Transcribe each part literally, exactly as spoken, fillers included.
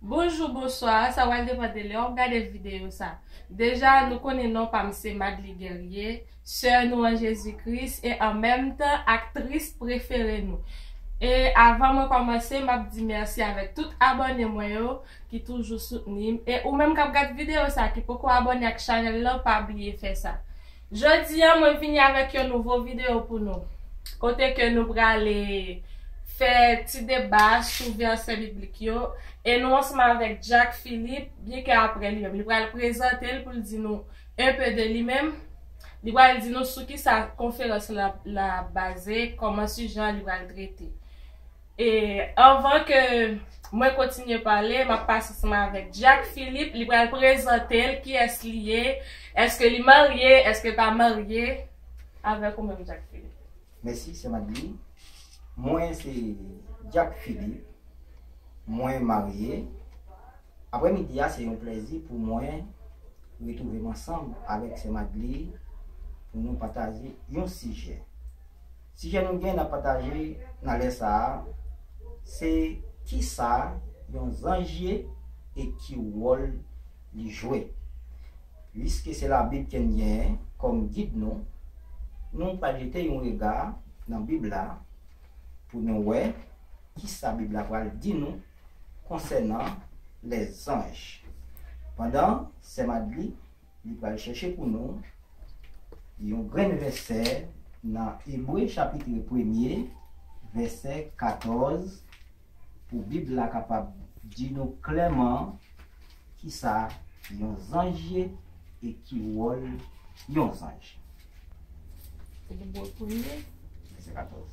Bonjou, bonswa, sa pral depann de lè w ap gade videyo sa. Deja, nou konnen non pa m se Madly Guerrier, sè nou an Jezi Kris e an menm tan aktris prefere nou. E avan mwen kòmanse, m ap di mèsi avèk tout abòne mwen yo ki toujou soutni m. E ou menm k ap gad videyo sa ki poko abòne ak chanèl lan, pa bliye fè sa. Jodi a, mwen vini avèk yon nouvo videyo pou nou. Kote ke nou prale fè ti deba sou vèsè biblik yo. E nou ansanm avèk Jack Philippe, byen ke apre li menm, li pral prezante l pou l di nou un peu de li menm. Li pral di nou sou kisa konferans la, la baze, kòman sijè an li pral trete. E anvan ke mwen kontinye pale, m ap pase ansanm avèk Jack Philippe. Li pral prezante l, kiyès li ye, èske li marye, èske l pa marye. Avèk ou menm, Jack Philippe. Mèsi, sè Madly. Mwen se Jack Philippe. Mwen marye. Aprèmidi a, se yon plèzi pou mwen retwouve m ansanm avèk sè Madly pou nou pataje yon sijè. Sijè nou gen n ap pataje nan lè sa a, se kisa yon zanj ye e ki wòl li jwe. Piske se Labib ke n genyen kòm gid nou, nou pral jete yon rega nan Bib la pou nou wè kisa Bib la pral di nou konsènan lèzanj. Pandan sè Madly, li pral chèche pou nou yon grenn vèsè nan Ebre chapit premye, vèsè katòz, pou Bib la kapab di nou klèman kisa yon zanj ye e ki wòl yon zanj. Se Ebre premye. Vèsè katòz.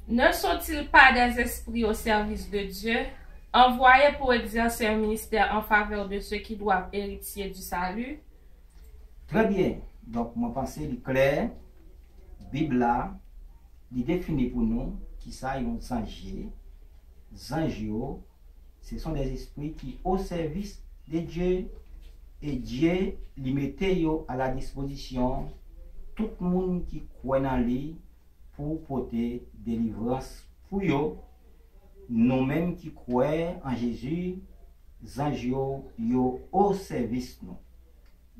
Ne sont-ils pas des esprits au service de Dieu, envoyés pour exercer un ministère en faveur de ceux qui doivent héritier du salut? Trè byen. Donk, mwen panse li klè. Bib la, li defini pou nou kisa yon zanj ye. Zanj yo, ce sont des esprits qui au service de Dieu, e Dye, li mete yo a la dispozisyon tout moun ki kwè nan li pou pote delivrans pou yo. Nou menm ki kwè an Jezi, zanj yo, yo o sèvis nou.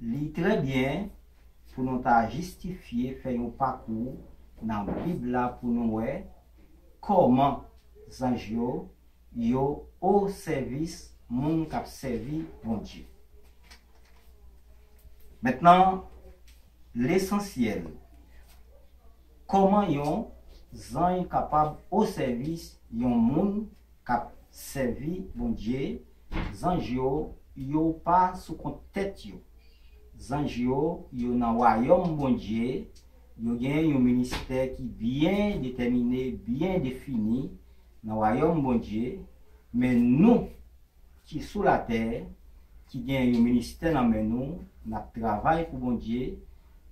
Li trè byen pou nou ta jistifye fè yon pakou nan Bib la pou nou wè kòman zanj yo, yo o sèvis moun k ap sèvi Bondye. Mentnan, lesansyèl, kòman yon zanj kapab o sèvis yon moun k ap sèvi Bondye? Zanj yo, yo pa sou kont tèt yo. Zanj yo, yo nan wayòm Bondye. Yo gen yon ministè ki byen detèmine, byen defini nan wayòm Bondye. Men nou ki sou latè, ki gen yon ministè nan men nou, n ap travay pou Bondye.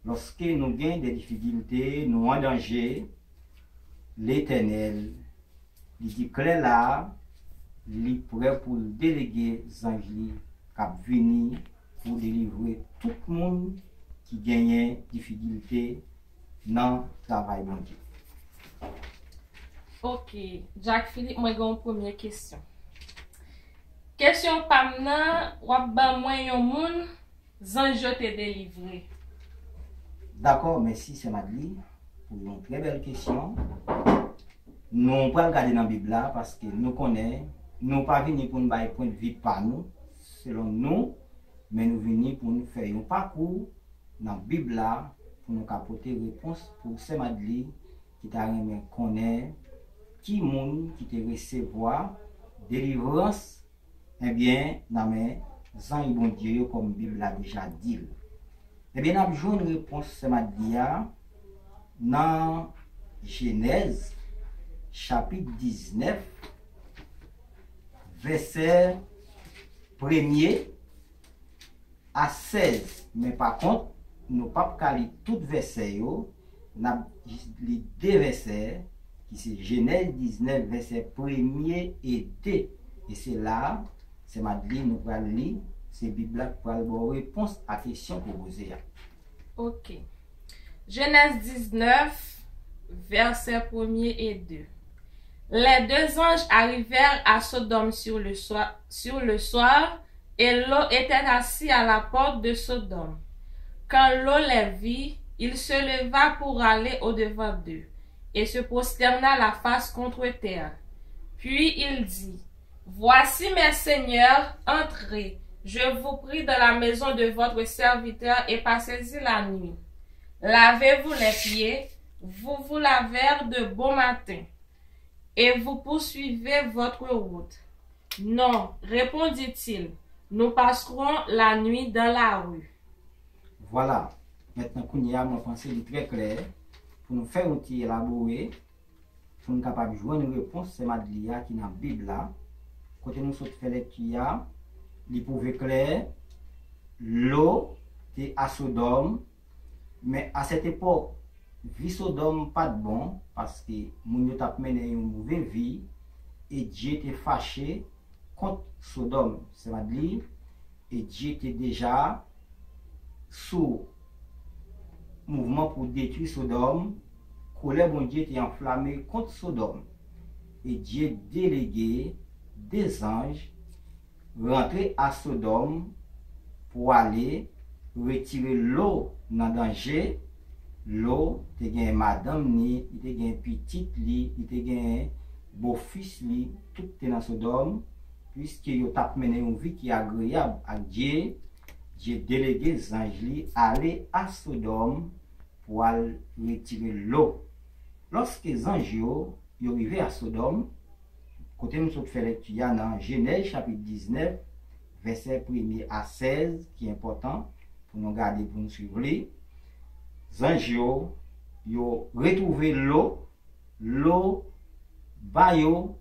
Lòske nou gen de difikilte, nou an danje, Letènèl, li di klè la, li prè pou l delege zanj li k ap vini pou delivre tout moun ki genyen difikilte nan travay Bondye. Ok, Jack Philippe, mwen gen yon premye kesyon. Kesyon pa m nan, w ap ban mwen yon moun zanj yo te delivre. Dakò, mèsi sè Madly pou yon trè bèl kesyon. Nou pral gade nan Bib la paske nou konnen nou pa vini pou n bay pwendvi pa nou, selon nou, men nou vini pou n fè yon pakou nan Bib la pou nou ka pote repons pou sè Madly ki ta renmen konnen ki moun ki te resevwa delivrans, ebyen, nan men zanj Bondye yo, kòm Bib la deja di l. Ebyen, n ap jwenn repons sè Madly a nan Jenèz, chapit diznèf, vèsè premye a sèz. Men pa kont, nou p ap ka li tout vèsè yo, n ap jis li de vèsè, ki se Jenèz diznèf, vèsè premye e de. E se la, sè Madly, nou pral li, se Bib la k pral ba w repons a kesyon ke w poze a. Ok. Jenèz diznèf, vèsè premye e de. Les deux anges arrivèrent à Sodome sur le soir, sur le soir, et Lot était assis à la porte de Sodome. Quand Lot les vit, il se leva pour aller au-devant d'eux, et se prosterna la face contre terre. Puis il dit, Voici, mes seigneurs, entrez, je vous prie, dans la maison de votre serviteur et passez-y la nuit. Lavez-vous les pieds, vous vous lavèrent de bon matin, et vous poursuivez votre route. Non, répondit-il, nous passerons la nuit dans la rue. Vwala, mentnan kounye a mwen panse li trè klè pou nou fè yon ti elabore pou n kapab jwenn repons sè Madli a ki nan Bib la. Kote nou sot fè lekti a, li pwouve klè Lo te a Sodòm, men a sèt epòk vi Sodòm pa t bon paske moun yo t ap mennen yon move vi e Dye te fache kont Sodòm. Sè Madli, e Dye te deja sou mouvman pou detwi Sodòm, kolè Bondye te anflame kont Sodòm. E Dye delege de zanj rantre a Sodòm pou ale retire Lo nan danje. Lo te gen madanm ni, li te gen pitit li, li te gen bofis li, tout te nan Sodòm. Piske yo t ap mennen yon vi ki agreyab ak Dye, Dye delege zanj li ale a Sodòm pou al retire Lo. Lòske zanj yo, yo rive a Sodòm, kote nou sot fè lekti a nan Jenèz chapit diznèf, vèsè premye a sèz, ki enpòtan pou nou gade, pou nou swiv li. Zanj yo, yo retwouve Lo, Lo ba yo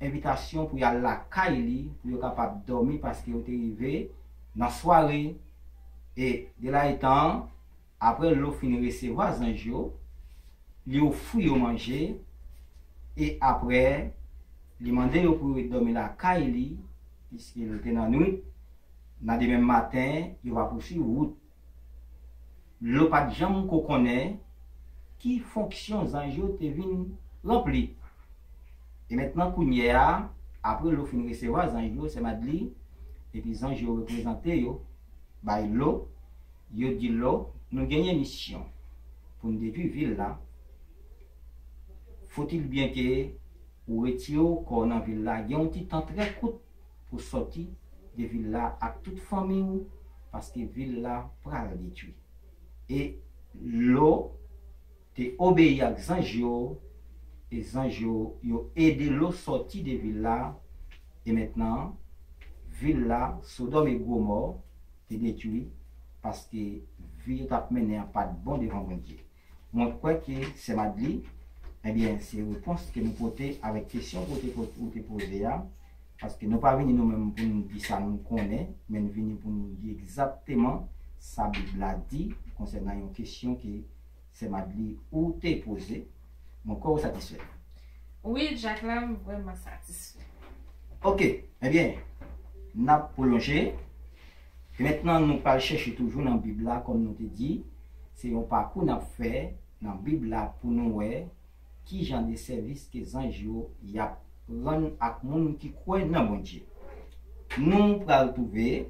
envitasyon pou y al lakay li, pou yo kapab dòmi, paske yo te rive nan sware. E de la etan, apre Lo fin resevwa zanj yo, li ofri yo manje, e apre, li mande yo pou yo ret dòmi lakay li, piske li te nan nwit. Nan demen maten, yo va pouswiv wout. Lo pa t janm ko konnen ki fonksyon zanj yo te vin ranpli. E mentnan kounye a, apre Lo fin resevwa zanj yo, sè Madli, epi zanj yo reprezante yo bay Lo, yo di Lo, nou genyen misyon pou n detwi vil la. Faut-il bien ke ou retire w kò w nan vil la, gen yon ti tan trè kout pou sòti de vil la ak tout fanmi w, paske vil la pral detwi. E Lo te obeyi ak zanj yo, e zanj yo, yo ede Lo sòti de vil la. E mentnan, vil la, Sodòm e Gomò, te detwi, paske vi yo t ap mennen an pa t bon devan Bondye. Mwen kwè ke sè Madli, ebyen, se repons ke nou pote avèk kesyon ke ou te po-, ou te poze a, paske nou pa vini nou menm pou nou di sa nou konnen, men nou vini pou nou di egzakteman sa Bib la di konsènan yon kesyon ke sè Madli ou te poze. Mwen kwè ou satisfè. Wi, Jack la, m vrèman satisfè. Ok, ebyen, n ap pwolonje. E mentnan, nou pral chèche toujou nan Bib la, kòm nou te di, se yon pakou n ap fè nan Bib la pou nou wè ki jan de sèvis ke zanj yo y ap rann ak moun ki kwè nan Bondye. Nou pral twouve,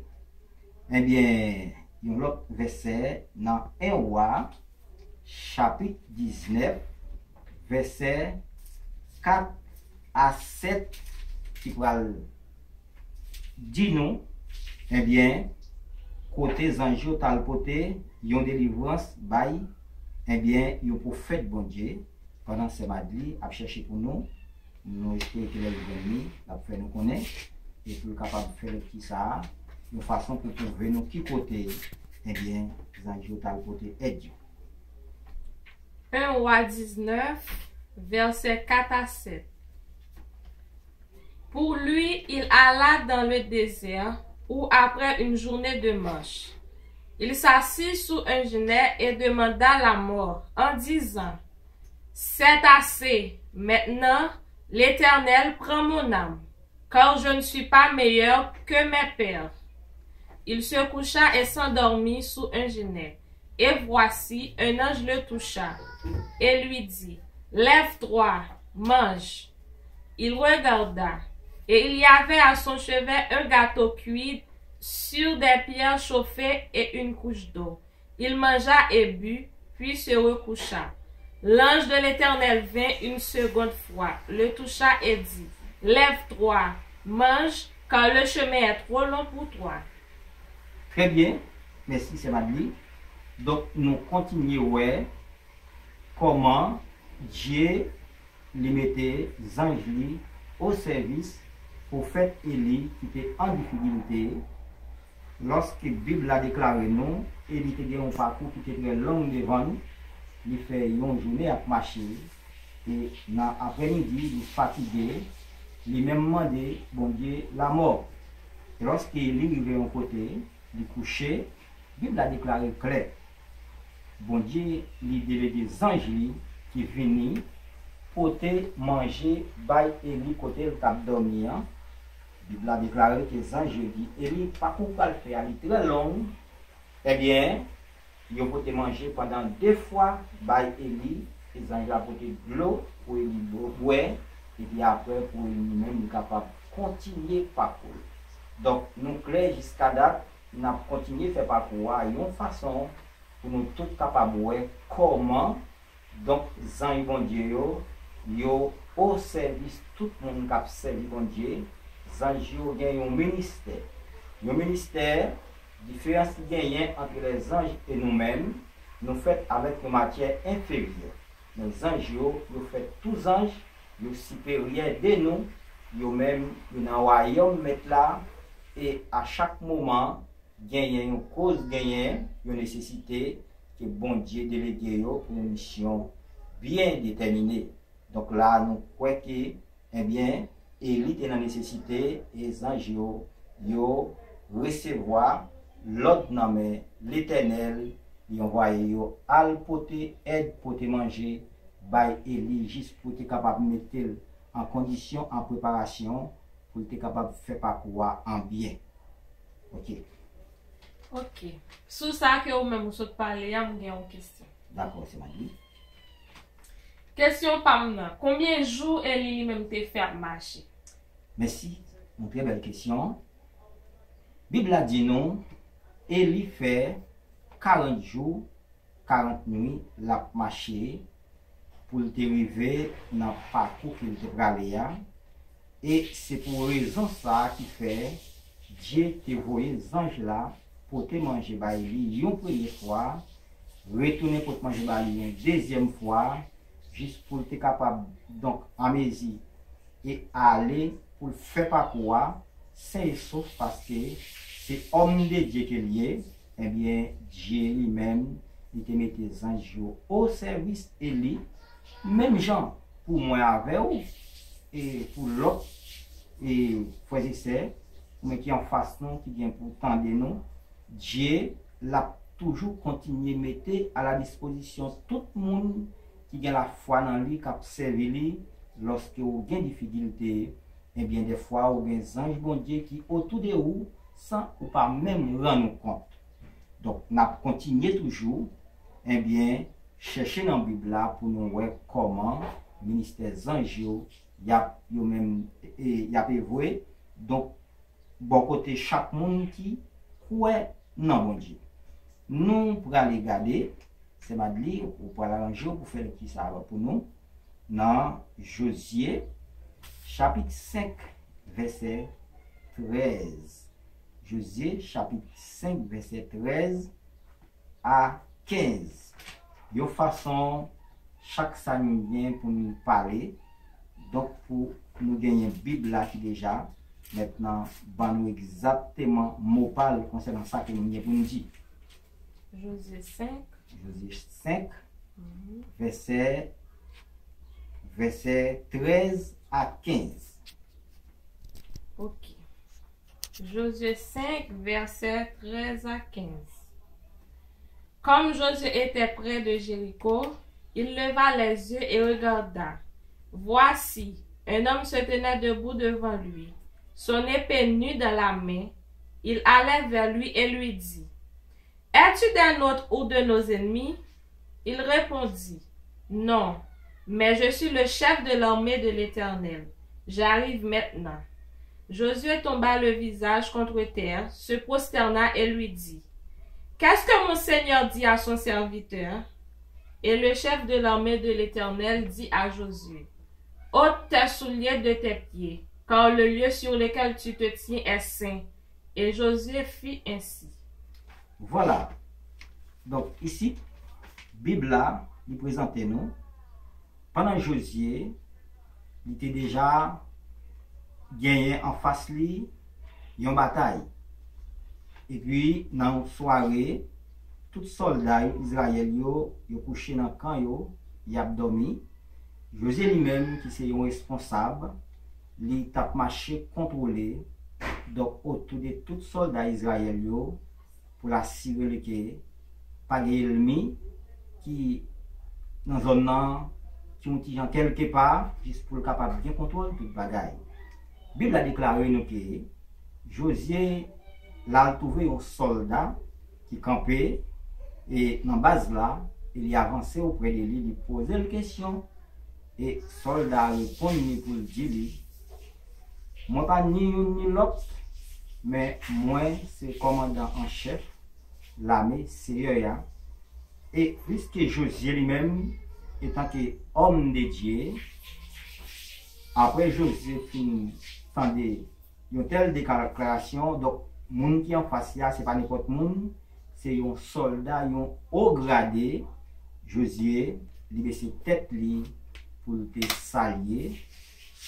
ebyen, yon lòt vèsè nan en Wa, chapit diznèf, vèsè kat a sèt, ki pral di nou, ebyen, kote zanj yo t al pote yon delivrans bay, ebyen, yon pwofèt Bondye, pandan sè Madli ap chèche pou nou, nou espere ke lè l jwenn li, l ap fè nou konnen, e pou l kapab fè lekti sa a, yon fason pou pwouve nou ki kote, ebyen, zanj yo t al pote èd yo. En Wa diznèf, vèsè kat a sèt. Pour lui, il alla dans le désert, où après une journée de marche, il s'assit sous un genêt et demanda la mort, en disant, C'est assez, maintenant, l'Éternel, prends mon âme, car je ne suis pas meilleur que mes pères. Il se coucha et s'endormit sous un genêt. Et voici, un ange le toucha et lui dit, Lève-toi, mange. Il regarda, et il y avait à son chevet un gâteau cuit sur des pierres chauffées et une couche d'eau. Il mangea et but, puis se recoucha. L'ange de l'Éternel vint une seconde fois, le toucha et dit, lève-toi, mange, car le chemin est trop long pour toi. Trè byen, mèsi sè Madly. Donk nou kontinye wè kòman Dye li mete zanj li o sèvis pwofèt Eli ki te an difikilte. Lòske Bib la deklare nou Eli te gen yon pakou ki te trè long devan l, li fè yon jounen ap mache, e nan aprèmidi li fatige, li menm mande Bondye lamò. E lòske Eli rive yon kote, li kouche, Bib la deklare klè, Bondye li delege zanj li ki vini pote manje bay Eli kote l t ap dòmi an. Bib la deklare ke zanj yo di Eli, pakou w pral fè a li trè long. Ebyen, yo pote manje pandan de fwa bay Eli, e zanj la pote dlo pou Eli bwè, epi apre pou Eli li menm li kapab kontinye pakou l. Donk, nou klè jiska dat, n ap kontinye fè pakou a yon fason pou nou tout kapab wè kòman, donk, zanj Bondye yo, yo o sèvis tout moun k ap sèvi Bondye. Zanj yo gen yon ministè. Yon ministè, diferans ki genyen ant lèzanj e nou menm, nou fèt avèk yon matyè enferyè. Men zanj yo, yo fèt tou zanj, yo siperyè de nou, yo menm, yo nan wayòm Mèt la, e a chak moman, genyen yon koz, genyen yon nesesite ke Bondye delege yo pou yon misyon byen detèmine. Donk la, nou kwè ke, ebyen, Eli te nan nesesite, e zanj yo, yo resevwa lòd nan men Letènèl, li anvwaye yo al pote èd, pote manje bay Eli, jis pou te kapab mete l an kondisyon, an preparasyon, pou l te kapab fè pakou a an byen. Ok. Ok. Sou sa ke ou menm ou sot pale a, m gen yon kesyon. Dakò, sè Madly. Kesyon pa m nan, konbyen jou Eli li menm te fè ap mache? Mèsi. Yon trè bèl kesyon. Bib la di nou, Eli fè karant jou, karant nwi l ap mache pou l te rive nan pakou ke l te prale a. E se pou rezon sa a ki fè Dye te voye zanj la pote manje bay li yon premye fwa, retounen pote manje ba li yon dezyèm fwa, jis pou l te kapab, donk, an mezi e ale pou l fè pakou a sen e sof, paske se òm de Dye ke l ye. Ebyen, Dye li menm, li te mete zanj yo o sèvis Eli, menm jan pou mwen avè w, e pou lòt, e frè e sè, ou menm ki anfas nou, ki gen pou tande nou, Dye, l ap toujou kontinye mete a la dispozisyon tout moun ki gen lafwa nan li, k ap sèvi li, lòske ou gen difikilte, ebyen, dèfwa ou gen zanj Bondye ki otou de ou, san ou pa menm rann ou kont. Donk, n ap kontinye toujou, ebyen, chèche nan Bib la pou nou wè kòman ministè zanj yo, y ap, yo menm, e, y ap evwe. Donk, bò kote chak moun ki kwè nan Bondye. Nou prale gade, sè Madly, ou pral aranje w pou fè lekti sa a pou nou, nan Jozye, chapit senk, vèsè trèz. Jozye, chapit senk, vèsè trèz a kenz. Yon fason, chak sa nou gen pou nou pale. Donk, pou nou genyen Bib la ki deja mentnan ban nou egzakteman mo pa l konsènan sa ke nou gen pou nou di. Jozye senk. Jozye senk, vèsè, vèsè trèz a kenz. Ok. Jozye senk, vèsè trèz a kenz. Comme Josué était près de Jéricho, il leva les yeux et regarda. Voici, un homme se tenait debout devant lui, son épée nue dans la main. Il allait vers lui et lui dit, es-tu des nôtres ou de nos ennemis? Il répondit, non, mais je suis le chef de l'armée de l'Éternel, J'arrive maintenant. Josué tomba le visage contre terre, se prosterna et lui dit, Qu'est-ce que mon Seigneur dit à son serviteur? Et le chef de l'armée de l'Éternel dit à Josué, Ôte tes souliers de tes pieds, car le lieu sur lequel tu te tiens est saint. Et Josué fit ainsi. Vwala. Donk, isit, Bib la, li prezante nou, pandan Jozye, li te deja genyen anfas li yon batay. Epi, nan yon sware, tout sòlda Izrayèl yo, yo kouche nan kan yo, y ap dòmi. Jozye li menm, ki se yon responsab, li t ap mache kontwole, donk, otou de tout sòlda Izrayèl yo, pou l asire li ke pa gen ènmi ki nan zòn nan, ki yon ti jan kèlkepa, jis pou l kapab gen kontwòl tout bagay. Bib la deklare nou ke Jozye l al twouve yon sòlda ki kanpe e nan baz la, e li avanse oprè de li, li poze l kesyon, e sòlda a reponn li pou l di li, Mwen pa ni youn ni lòt, men mwen se kòmandan an chèf lame Seyè a. E pliske Jozye li menm, etanke òm de Dye, apre Jozye fin tande yon tèl deklarasyon, donk, moun ki anfas li a, se pa nenpòt moun, se yon sòlda, yon o grade, Jozye, li bese tèt li pou l te salye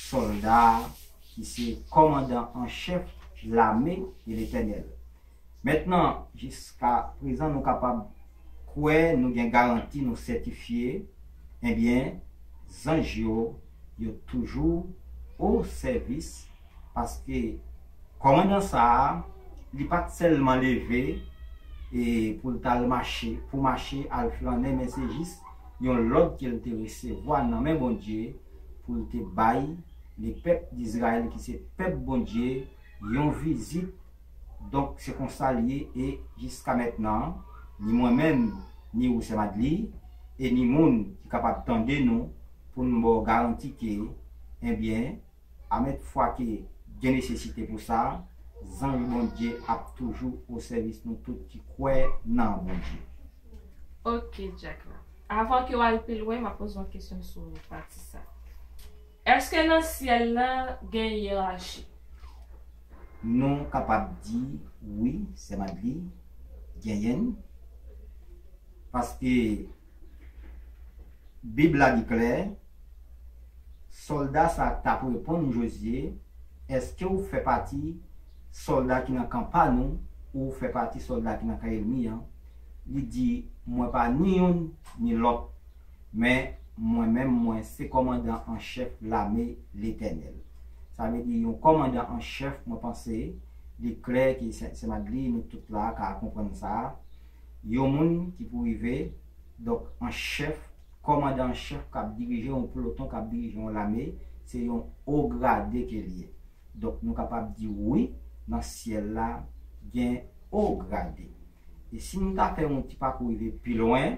sòlda ki se kòmandan an chèf lame de Letènèl. Mentnan, jiska prezan, nou kapab kwè, nou gen garanti, nou sètifye, ebyen, zanj yo, yo toujou o sèvis, paske kòmandan sa a, li pa t sèlman leve e pou l t al mache, pou mache al flannen, men se jis yon lòd ke l te resevwa nan men Bondye pou l te bay lepèp Dizrayèl, ki se pèp Bondye, yon vizit. Donk, se konsa l ye, e jiska mentnan, ni mwen menm, ni ou, Sè Madli, e ni moun ki kapab tande nou, pou n ba w garanti ke, ebyen, a menm fwa ke gen nesesite pou sa, zanj Bondye ap toujou o sèvis nou tout ki kwè nan Bondye. Ok, Jack la. Avan ke w al pi lwen, m ap poze yon kesyon sou pati sa. Èske nan syèl la gen yerachi? Nou kapab di wi, Sè Madli, genyen. Paske Bib la di klè, sòlda sa a t ap reponn Jozye, èske w fè pati sòlda ki nan kan pa nou, ou w fè pati sòlda ki nan kan ènmi an? Li di, mwen pa ni youn ni lòt, men mwen menm, mwen se kòmandan an chèf lame Letènèl. Sa vle di, yon kòmandan an chèf, mwen panse, li klè ke Sè, Sè Madli, nou tout la ka konprann sa. Yon moun ki pou rive, donk, an chèf, kòmandan an chèf k ap dirije yon ploton, k ap dirije yon lame, se yon o grade ke l ye. Donk, nou kapab di wi, nan syèl la, gen o grade. E si nou ta fè yon ti pakou rive pi lwen,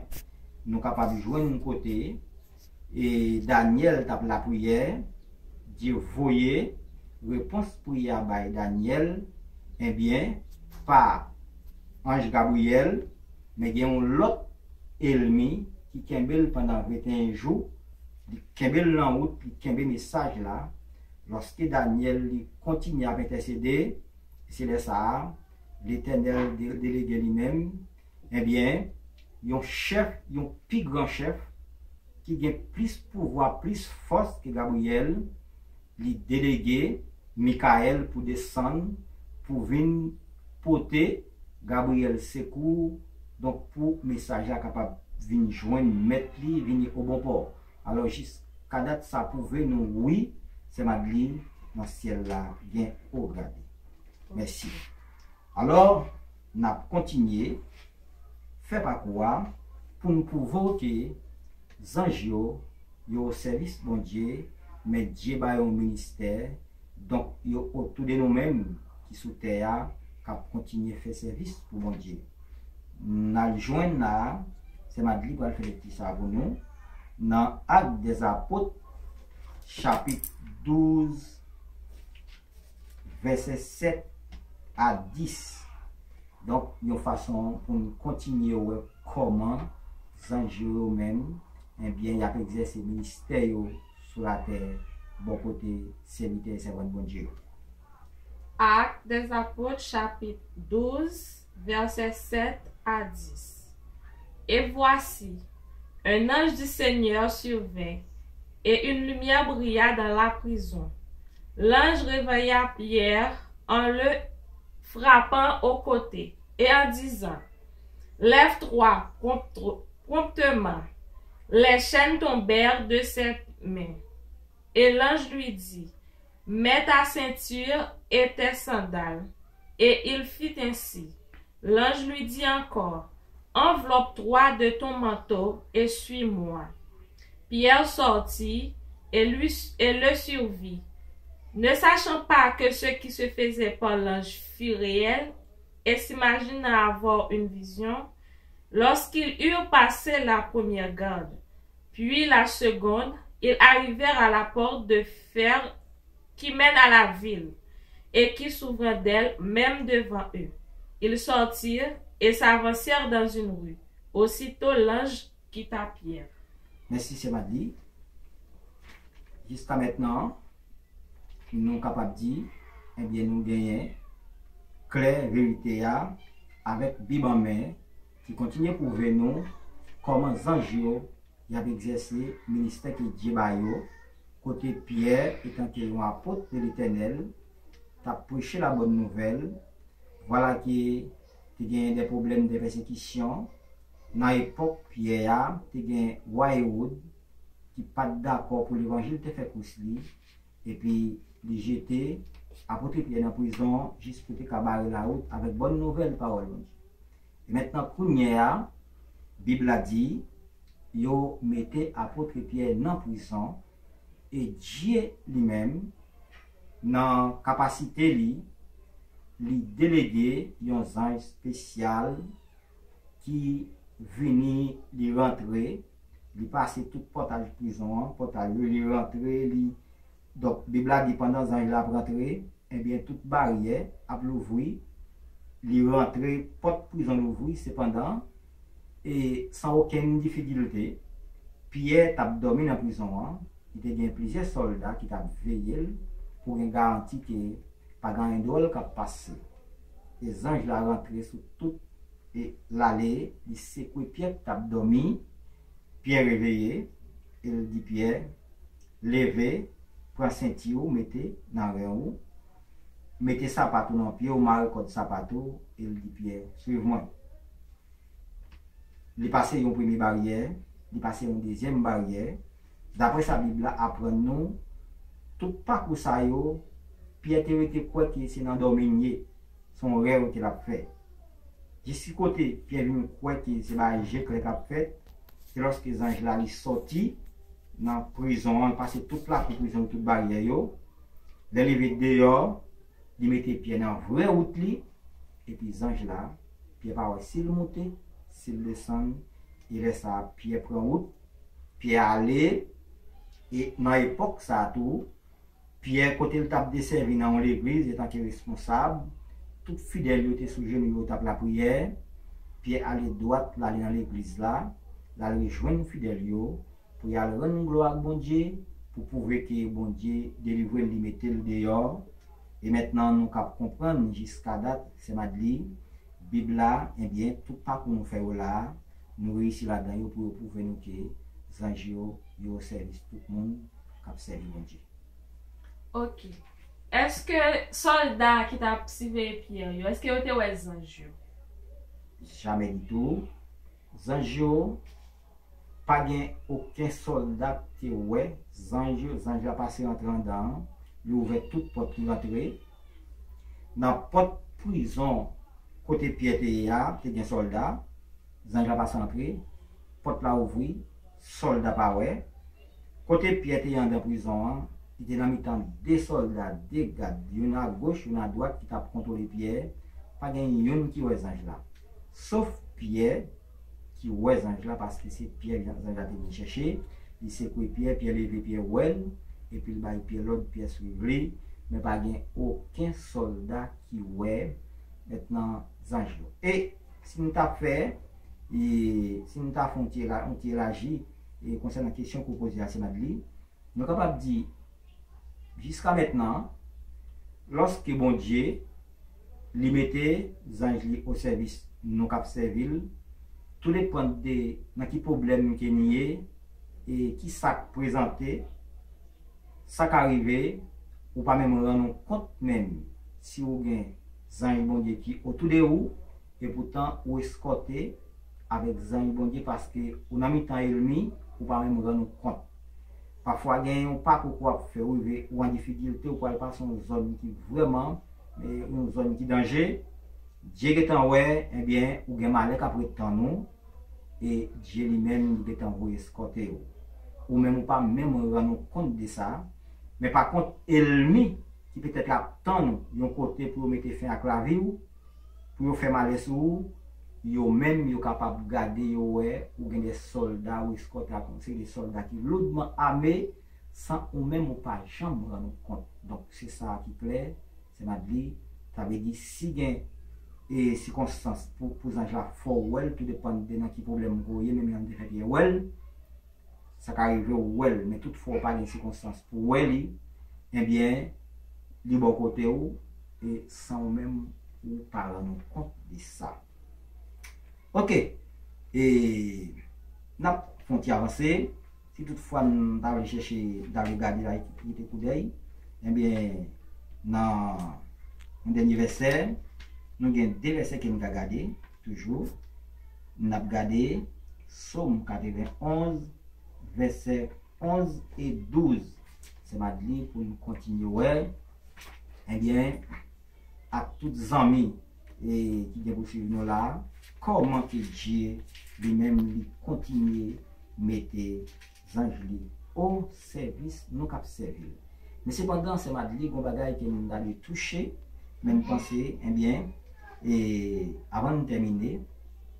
nou kapab jwenn yon kote, e Danyèl t ap lapriyè, Dye voye repons priyè a bay Danyèl, ebyen, pa anj Gabriyèl, men gen yon lòt ènmi ki kenbe l pandan venteyen jou, li kenbe l nan wout, li kenbe mesaj la. Lòske Danyèl, li kontinye ap entèsede, se lè sa a, Letènèl de-, delege li menm, ebyen, yon chèf, yon pi gran chèf, ki gen plis pouvwa, plis fòs ke Gabriyèl, li delege Mikayèl pou desann, pou vin pote Gabriyèl sekou, donk pou mesaj la kapab vin jwenn mèt li, vini o bon pò. Alò, jiska dat sa pwouve nou, wi, Sè Madli, nan syèl la, gen o grade. Mèsi. Alò, n ap kontinye fè pakou a pou n pwouve w ke zanj yo, yo o sèvis Bondye, men Dye ba yo yon ministè, donk yo otou de nou menm ki sou tè a, k ap kontinye fè sèvis pou Bondye. N al jwenn la, Sè Madli pral fè lekti sa pou nou, nan Actes des Apôtres, chapit douz, vèsè sèt a dis. Donk, yon fason pou n kontinye wè kòman zanj yo, yo menm, ebyen, y ap egzèse ministè yo sou latè bò kote sèvitè e sèvant Bondye yo. Actes des Apôtres, chapitre douze, versets sept à dix. Et voici, un ange du Seigneur survint, et une lumière brilla dans la prison. L'ange réveilla Pierre en le frappant au côté et en disant, lève-toi promptement. Les chaînes tombèrent de ses mains. Et l'ange lui dit, mets ta ceinture et tes sandales. Et il fit ainsi. L'ange lui dit encore, enveloppe-toi de ton manteau et suis-moi. Pierre sortit et, lui, et le suivit. Ne sachant pas que ce qui se faisait par l'ange fut réel, et s'imaginant avoir une vision, lorsqu'ils eurent passé la première garde, puis la seconde, ils arrivèrent à la porte de fer qui mène à la ville, et qui s'ouvrant d'elle-même devant eux. Ils sortirent et s'avancèrent dans une rue. Aussitôt l'ange quitta Pierre. Mèsi, sè Madly. Jiska mentnan, nou kapab di, ebyen, nou genyen klè verite a avèk Bib an men ki kontinye pwouve nou kòman zanj yo y ap egzèse ministè ke Dye ba yo, kote Pyè, etanke yon apot de Letènèl, t ap preche labòn nouvèl. Vwala ke te genyen de pwoblèm de pèsekisyon. Nan epòk Pyè a, te gen wa Ewòd ki pa t dakò pou levanjil te fè kous li, epi li jete apot Pyè nan prizon jis pou te ka bare lawout avèk bòn nouvèl pawòl Bondye. E mentnan, kounye a, Bib la di, yo mete apot Pyè nan prizon, e Dye li menm, nan kapasite li, li delege yon zanj espesyal ki vini, li rantre, li pase tout pòtaj prizon an, pòtaj yo, li rantre, li, donk, Bib la di pandan zanj la ap rantre, ebyen, tout baryè ap louvri, li rantre, pòt prizon louvri, sepandan, e san okenn difikilte, Pyè t ap dòmi nan prizon an, li te gen plizyè sòlda ki t ap veye l pou gen garanti ke pa gen anyen dwòl k ap pase. E zanj la rantre sou tout e l ale, li sekwe Pyè k t ap dòmi. Pyè reveye, e l di Pyè, leve, pran senti w, mete nan ren w, mete sapat ou nan pye w, mare kòd sapat ou, e l di Pyè, swiv mwen. Li pase yon premye baryè, li pase yon dezyèm baryè. Daprè sa Bib la aprann nou, tout pakou sa yo, Pyè te rete kwè ke se nan dòmi l ye, se yon rèv ke l ap fè. Jis ki kote Pyè vin kwè ke se bagay je klè k ap fèt, se lòske zanj la li sòti nan prizon an, li pase tout lakou prizon, tout baryè yo. Lè l rive deyò, li mete Pyè nan vrè wout li, epi zanj la, Pyè pa wè si l moute, si l desann, e lè sa a Pyè pran wout, Pyè ale, e nan epòk sa a tou, Pyè, kote l t ap desèvi nan yon legliz etanke responsab, tout fidèl yo te sou jenou yo t ap lapriyè. Pyè ale dwat, l ale nan legliz la, l al rejwenn fidèl yo, pou y al rann glwa ak Bondye, pou pwouve ke Bondye delivre l, li mete l deyò. E mentnan, nou kab konprann jiska dat, sè Madly, Bib la, ebyen, tout pakou nou fè yo la a, nou reyisi ladan yo pou yo pwouve nou ke zanj yo, yo o sèvis tout moun k ap sèvi Bondye. Ok. Èske sòlda ki t ap siveye Pyè yo, èske yo te wè zanj yo? Jamè ditou. Zanj yo, pa gen okenn sòlda ki te wè zanj yo. Zanj la pase rantre anndan an, li ouvè tout pòt, li rantre. Nan pòt prizon kote Pyè te ye a, te gen sòlda. Zanj la pase antre, pòt la ouvri, sòlda pa wè. Kote Pyè te ye anndan prizon an, li te nan mitan de sòlda, de gad, youn agoch, youn adwat, ki t ap kontwole Pyè. Pa gen youn ki wè zanj la. Sof Pyè ki wè zanj la, paske se Pyè zanj la te vin chèche. Li sekwe Pyè, Pyè leve, Pyè wè l. epi l bay Pyè lòd, Pyè swiv li, men pa gen okenn sòlda ki wè mentnan zanj yo. E si n ta fè, e si n ta fè yon ti ela-, yon ti elaji e konsènan kesyon ke w poze a, Sè Madly, nou kapab di, jiska mentnan, lòske Bondye, li mete zanj li o sèvis nou k ap sèvi l, tou depann de nan ki pwoblèm ke n ye, e ki sa k prezante, sa ka rive, ou pa menm rann ou kont menm si ou gen zanj Bondye ki otou de ou, e poutan ou eskòte avèk zanj Bondye paske ou nan mitan ènmi, ou pa menm rann ou kont. Pafwa gen yon pakou ke w ap fè, ou rive, ou an difikilte, ou pral pase yon zòn ki vrèman, e, yon zòn ki danje. Dye gentan wè, ebyen, ou gen malè k ap ret tann ou, e Dye li menm li gentan voye eskòte ou. Ou menm ou pa menm rann ou kont de sa, men pa kont ènmi ki petèt ap tann ou yon kote pou yo mete fen ak lavi w, pou yo fè malè sou ou, yo menm yo kapab gade, yo wè ou gen de sòlda ou eskòte ak yon seri de sòlda ki loudman ame, san ou menm ou pa janm rann ou kont. Donk, se sa ki klè, Sè Madly, sa vle di si gen, e, sikonstans pou, pou zanj la fè w wè l, tou depann de nan ki pwoblèm ke w ye, menm jan m te fè Pyè wè l, sa ka rive w wè l, men toutfwa w pa gen sikonstans pou w wè li, ebyen, li bò kote w, e san ou menm ou pa rann ou kont de sa. Oke, e n ap fè yon ti avanse. Si toutfwa n ta vle chèche, n ta vle gade la, jete koudèy, ebyen, nan yon dènye vèsè, nou gen de vèsè ke n ka gade, toujou. N ap gade Sòm katrevenn onz, vèsè onz e douz. Sè Madly pou n kontinye wè, ebyen, ak tout zanmi, e, ki gen pou swiv nou la, kòman ke Dye li menm li kontinye mete zanj li o sèvis nou k ap sèvi l. Men sepandan, Sè Madly, gon bagay ke m ta dwe touche, men m panse, ebyen, e, avan n tèmine,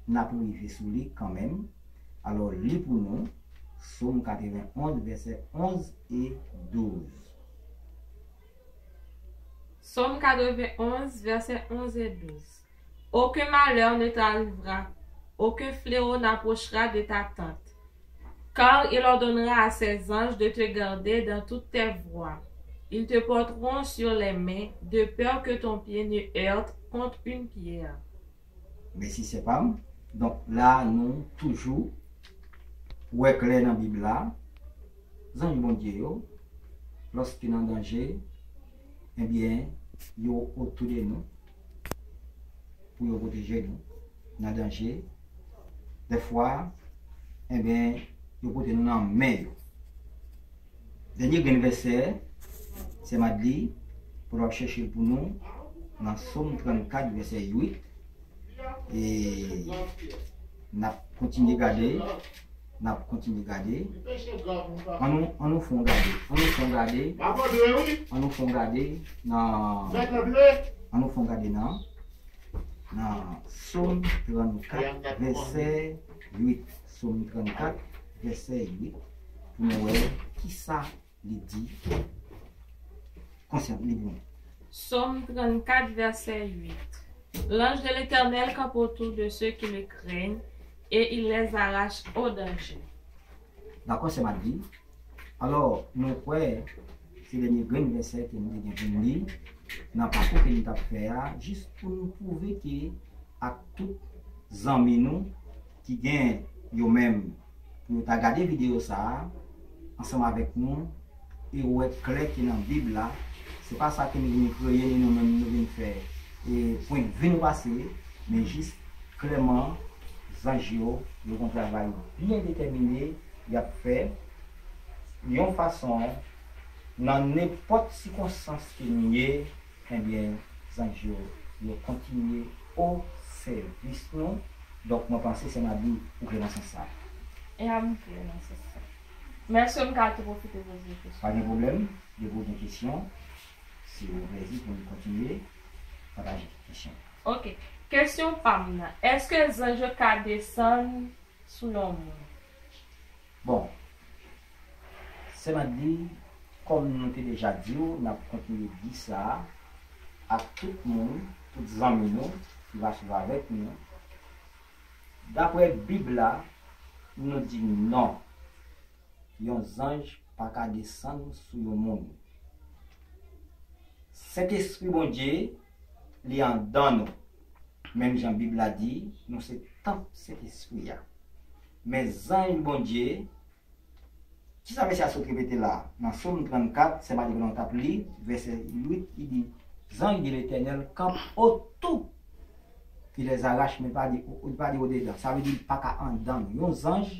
n ap rive sou li kanmenm. Alò, li pou nou, Sòm katrevenn onz, vèsè onz e douz. Psaume quatre-vingt-onze, versets onze et douze. Aucun malheur ne t'arrivera, aucun fléau n'approchera de ta tente, car il ordonnera à ses anges de te garder dans toutes tes voies. Ils te porteront sur les mains, de peur que ton pied ne heurte contre une pierre. Mèsi sè pa m. Donk la nou toujou wè klè nan Bib la, zanj Bondye yo, lòske nan danje, ebyen, yo otou de nou pou yo pwoteje nou nan danje. Dèfwa, ebyen, yo pote nou nan men yo. Dènye grenn vèsè, sè Madly, pou l ap chèche l pou nou, nan Sòm trannkat, vèsè uit. E n ap kontinye gade, n ap kontinye gade. Ann nou, ann nou fè yon gade, ann nou fè yon gade, ann nou fè yon gade nan, ann nou fè yon gade nan, nan Sòm trannkat, vèsè uit. Sòm trannkat, vèsè uit, pou nou wè kisa li di konsènan li pou nou. Psaume trente-quatre, verset huit. L'ange de l'Éternel campe autour de ceux qui le craignent et il les arrache au danger. Dakò, sè Madly. Alò, nou kwè se dènye grenn vèsè ke nou te gen pou nou li nan pakou ke nou t ap fè a, jis pou nou pwouve ke ak tout zanmi nou ki gen yo menm pou yo ta gade videyo sa a ansanm avèk nou e wè klè ke nan Bib la, se pa sa ke nou vin kreye ni nou menm nou vin fè e pwennvi nou pase, men jis klèman zanj yo, yo gen yon travay byen detèmine y ap fè yon fason nan nenpòt sikonstans ke nou ye, ebyen, zanj yo, yo kontinye o sèvis nou. Donk, mwen panse sè Madly ou klè nan sans sa. E a m klè nan sans sa. Men èske m ka tou pwofite poze yon kesyon? Pa gen pwoblèm, depi w gen kesyon, se yon plezi pou nou kontinye pataje kesyon. Oke. Kesyon pa m nan, èske zanj yo ka desann sou yon moun? Bon, sè Madly, Kòm nou te deja di w, n ap kontinye di sa a ak tout moun, tout zanmi nou ki va swiv avèk nou. Daprè Bib la, nou di non, yon zanj pa ka desann sou yon moun. Sentespri Bondye, li anndan nou. Menm jan Bib la di, nou se tanp Sentespri a. Men zanj Bondye, kisa mesye a sot repete la? Nan Sòm trannkat, sè Marie Blanc t ap li, vèsè uit, li di, Zanj de Letènèl kanpe otou, ki lèzarache, men li pa di, li pa di odedan. Sa vle di li pa ka anndan nou. Yon zanj,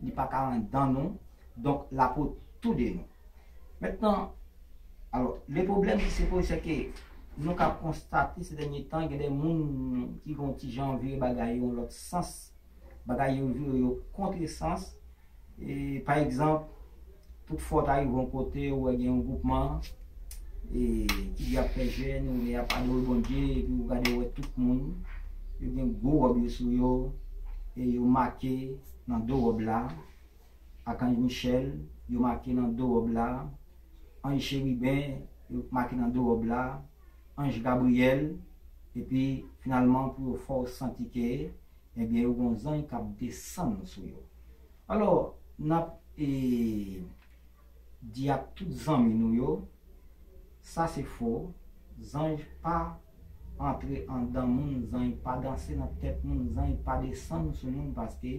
li pa ka anndan nou. Donk, l ap otou de nou. Mentnan, alò, le pwoblèm ki se poze, se ke nou ka konstate se dènye tan, gen de moun ki gon ti jan vire bagay yon lòt sans, bagay yo vire yo kontresans. E, pa egzanp, tout fwa w ta rive yon kote, ou wè gen yon gwoupman e, ki di y ap fè jèn, oubyen y ap adore Bondye, epi ou gade, ou wè tout moun, yo gen gwo wòb yo sou yo, e yo make nan do wòb la, Akanj Michèl, yo make nan do wòb la, anj cheriben, yo make nan do wòb la, anj Gabriyèl, epi finalman pou yo fè w santi ke, ebyen, yo gon zanj k ap desann sou yo. Alò, n ap e, di ak tout zanmi nou yo, sa se fo, zanj pa antre anndan moun, zanj pa danse nan tèt moun, zanj pa desann sou moun, paske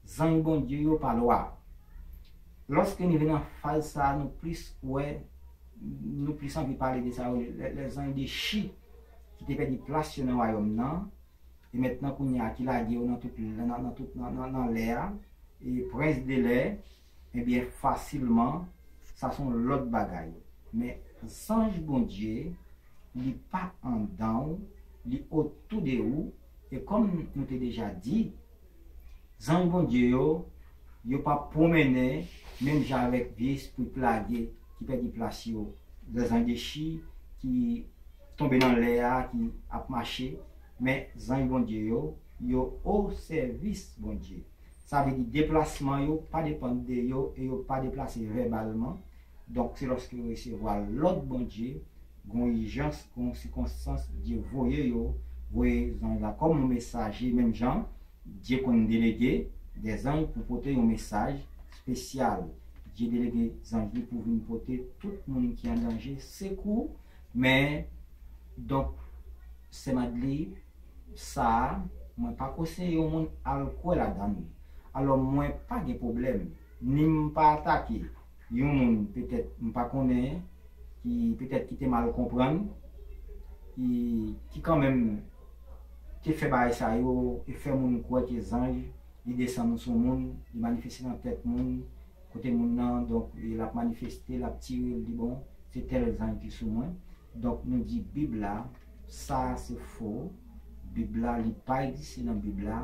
zanj Bondye yo pa lwa. Lòske n rive nan faz sa a, nou plis wè, nou plis anvi pale de sa yo, lè, lè zanj de chi ki te pèdi plas yo nan wayòm nan, e mentnan kounye a ki lage yo nan tout, nan, nan tout, nan, nan, nan lè a, e prens de lè, ebyen, fasilman, sa se yon lòt bagay. Men zanj Bondye, li pa anndan w, li otou de ou, e kòm nou te deja di, zanj Bondye yo, yo p ap pwomennen menm jan avèk vye espri plage ki pèdi plas yo, lè zanj de chi ki tonbe nan lè a, ki ap mache, men zanj Bondye yo, yo o sèvis Bondye. Sa vle di deplasman yo pa depann de yo e yo pa deplase vèbalman. Donk, se lòske yo resevwa lòd Bondye, gon ijans, gon sikonstans, Dye voye yo, voye zanj la kòm yon mesaje, menm jan Dye konn delege de zanj pou pote yon mesaj espesyal. Dye delege zanj li pou vin pote tout moun ki an danje sekou. Men, donk, sè Madli, sa a, mwen pa konseye yon moun al kwè ladan l. Alò, mwen pa gen pwoblèm, ni m pa atake yon moun, petèt m pa konnen, ki petèt ki te mal konprann, ki, ki kanmenm te fè bagay sa yo, e fè moun kwè ke zanj, li desann sou moun, li manifeste nan tèt moun, kote moun nan, donk, e l ap manifeste, l ap tire, l di, bon, se tèl zanj ki sou mwen. Donk, nou di Bib la, sa se fo. Bib la, li pa egziste nan Bib la.